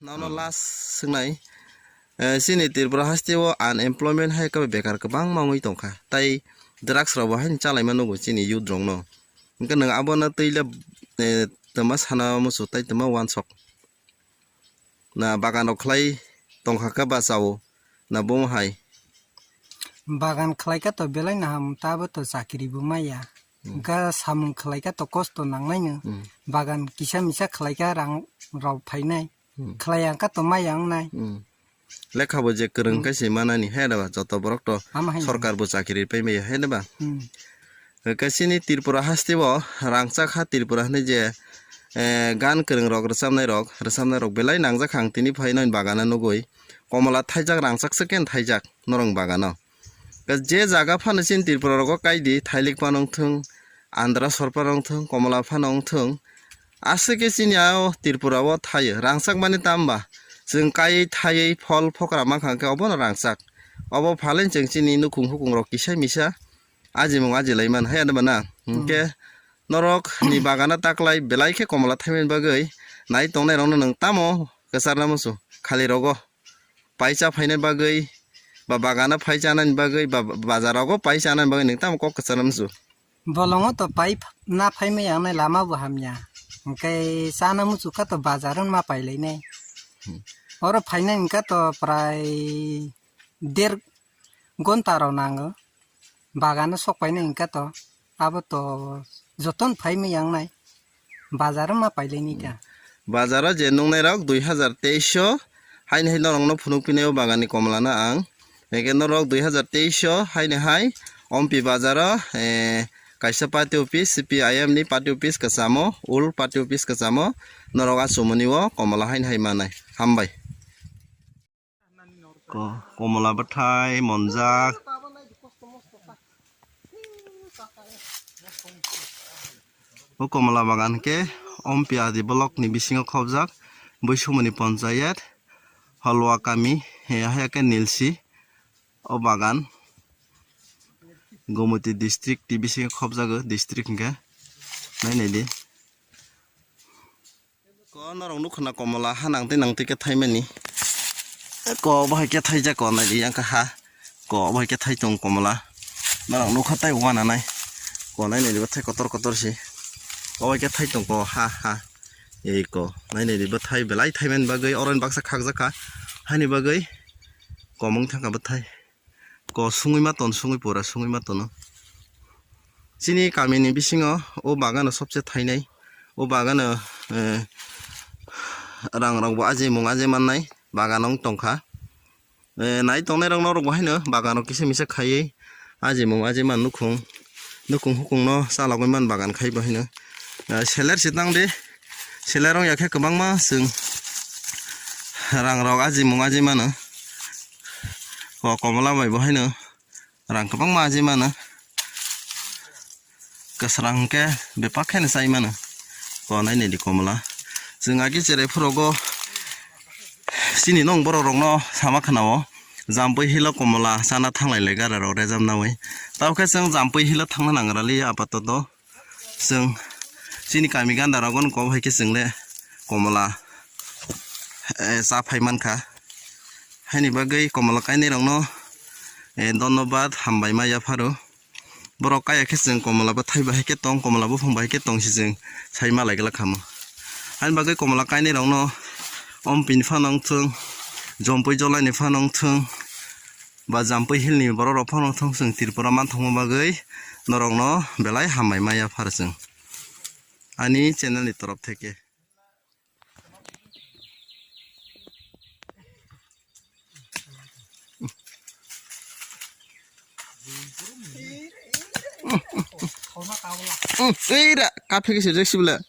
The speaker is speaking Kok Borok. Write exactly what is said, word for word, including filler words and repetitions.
Nono last swngnai, eh, chini Tripura haste o unemployment hai khe bekar kwbangma wngwi tongkha. Tai drugs rok bo haino chalaima nugo chini youth rokno. Hwnkhe nwng abono twi le, eh, twma sana muchung tai twma uansuk. Na bagan rok khlai tongkha khe bachao na bomo hai. Bagan khlai khe to belai naham, tabo to chakri bo maya. Hmm. Hwnkhe samung khlai khe to kosto nangnaino. Hmm. Bagan kisa misa khlai khe rang rok phainai. Hmm. Khlai ang khe to maya wngnai. Hmm. Lekha bo je kwrwng Hmm. khe se manani hai da ba, joto borok to Ama hai sorkar bo chakri pai maya hai da ba. Hmm. Hwnkhe chini Tripura haste o rangchak ha Tripura hinwi je, eh, gan kwrwng rok rwchabnai rok, rwchabnai rok belai nangjak ang tini phai nini bagana nugwi. Komola thaijak rangchak se ken thaijak norong bagano. Je jaga phano chini Tripura rogo kaidi, thailik phano wngthung, Andhra sor phano wngthung, Komla phano wngthung, aswk khe chini a o Tripura o thaio, rangchak mani tamba chwng kaiwi thaiwi phol phokra mankha hwnkhe obono rangchak. Obo phaleng chwng chini nukhung hukung rok kisa misa ajimung ajilaimani hai, ano ba na? Hmm. Hwnkhe norok ni bagana taklai belai khe Komla thaimani bagwi nai tongnai rokno nwng tamo kwcharna muchung khali rogo. Paisa phaina bagwi ba bagana phai chanani bagwi ba bazar rogo pai chanani bagwi nwng tamo kok kwchana muchung? Bolongo to pai ph-, na phai maya wngnai, lama bo hamya. Hwnkhe chana muchung kha to bazar o ma pai lainai. Hmm. Oro phainai hwnkha to prai der gonta rok nango. Bagano sok painai hwnkha to. Abo to jotono phai maya wngnai. Bazar o ma pai lainai ta. Bazar o je nungnai rok dui hazar teis o haini hai norok no phunuk phinai o bagan ni Komla no ang. Hwnkhe norok dui hazar teis o haini hai Ompi bazar o, eh, kaisa party office, C P I M ni party office kwchamo, ul party office kwchamo norok achumani o Komla haini hai manai. Hambai. Ko-, Komla bwthai monjak. O Komla bagan khe Ompi Adi block ni bisingo khobjak, Buisumuni Ponchayat, Holwa kami, he, haya khe Nilsi. O bagan Gomoti district ni bisingo khobjago, district hwnkhe. Nai nai di. Ko norok nukha na Komla ha nangtwi nangtwi khe thaimani. Ko bahai khe thaijak ko nai di yang kha ha. Ko bahai khe thai tong Komla. Norok nukha tai wana nai. Ko nai nai di bathai kotor kotor si. Ko bahai khe thai tong ko ha ha. Ei ko nai nai di bathai belai thaimani bagwi oro ni baksa khakjak kha. Hani bagwi komung thangkha bathai. Ko sungwi ma ton, sungwi pura sungwi ma tono. Chini kami ni bisingo o bagano sobse thainai. O bagano, eh, rang rok bo ajimung aji mannai bagano wng tongkha. Eh, nai tongnai rok norok bo haino bagano kisa misa khaiwi ajimung aji man nukhung, nukhung hukung no chalogwi man bagan khai bo haino. Eh, seler se tang de, seler wng ya khe kwbangma chwng rang rok ajimung aji mano. Ko Komla bai bo haino rang kwbangma aji mano. Kwsrang hwnkhe bebak kheno chai mano. Ko nai nai di Komla. Chwng agi cherai phuru go chini nong borok rokno sama khna o. Jampui hilo Komla chana thanglai lai gara rok rejam nawi. Tao khe chwng Jampui hilo thangna nang rali apatoto. Chwng chini kami ganda rogo no kok hai khe chwng le Komla, eh, cha phai mankha. Haini bagwi Komla kainwi rokno, eh, dhonnobad hambai ma yapharo. Borok kaya khe chwng Komla bwthai bahai khe tong, Komla buphang bahai khe tong si chwng sai malai glak kha mo. Haini bagwi Komla kainwi rokno Ompi ni phano wngthwng, Jampui Jolai ni phano wngthwng, ba Jampui Hill ni borok rok phano wngthwng, chwng Tripura manthokma bagwi norokno belai hambai ma yaphar chwng. Ani channel ni torof theke. Ei ra, kaphik se jek sibla.